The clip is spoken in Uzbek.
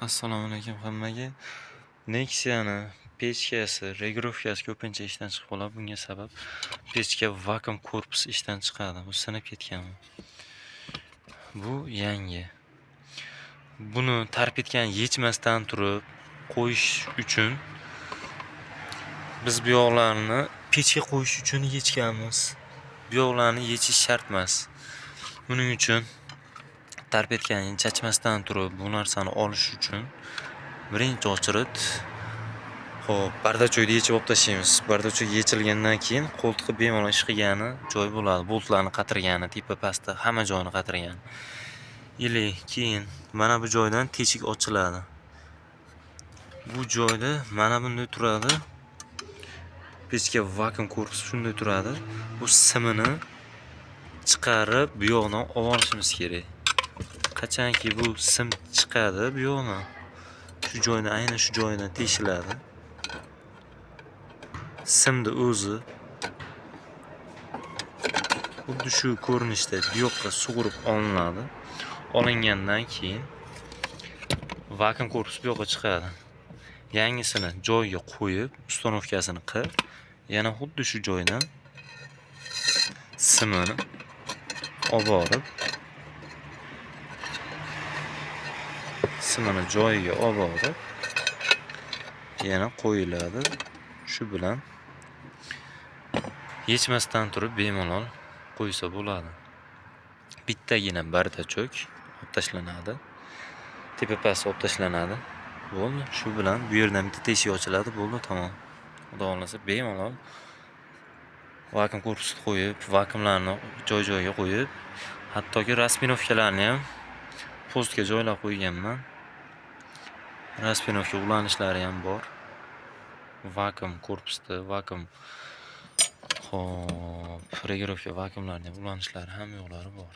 Assalomu alaykum hammaga. Nexia'ni pechkasi, regirovkasi ko'pincha ishdan chiqib qoladi. Bunga sabab pechka vakuum korpusi ishdan chiqadi. Bu sinib ketgan. Bu yangi. Buni tarpetkani yechmasdan turib qo'yish uchun biz bu yoqlarni pechka qo'yish uchun yechganmiz. Bu yoqlarni yechish shart emas. Buning uchun tarpetkani chachmasdan turib bu narsani olish uchun birinchi очередь, xo'p, бардачок ni yechib olib tashlaymiz. Бардачок yechilgandan keyin qo'ltiqqa bemalol ish qilgani joy bo'ladi. Boltlarni qatirgani, tepa pastda hamma joyini qatirgani. Или keyin mana bu joydan teshik ochiladi. Bu joyda mana bunday turadi. Pechka vakuum korpusi shunday turadi. Bu simini chiqarib bu yoqdan olib olishimiz kerak. Qachonki bu sim chiqadi bu yoqdan, shu joydan, aynan shu joyidan teshiladi. Simni o'zi xuddi shu ko'rinishda bu yoqqa sug'urib olinadi. Olingandan keyin vakuum korpus bu yoqqa chiqadi. Yangisini joyiga qo'yib, установка sini qilib, yana xuddi shu joydan simini olib borib, simini joyiga olib borib, yana qo'yiladi. Shu bilan yechmasdan turib bemalol qo'ysa bo'ladi. Bittagina бардачок olib tashlanadi. Tepa pasti olib tashlanadi. Bo'ldi. Shu bilan bu yerdan bitta teshik ochiladi, bo'ldi, tamom. Xudo xohlasa, bemalol vakuum korpusni qo'yib, vakuumlarni joy-joyiga qo'yib, hattoki распиновка larni ham postga joylab qo'yganman. Распиновка ulanishlari ham bor. Vakuum korpusda vakuum, xo'p, регулировка vakuumlarni ham ulanishlari, hamma yoqlari bor.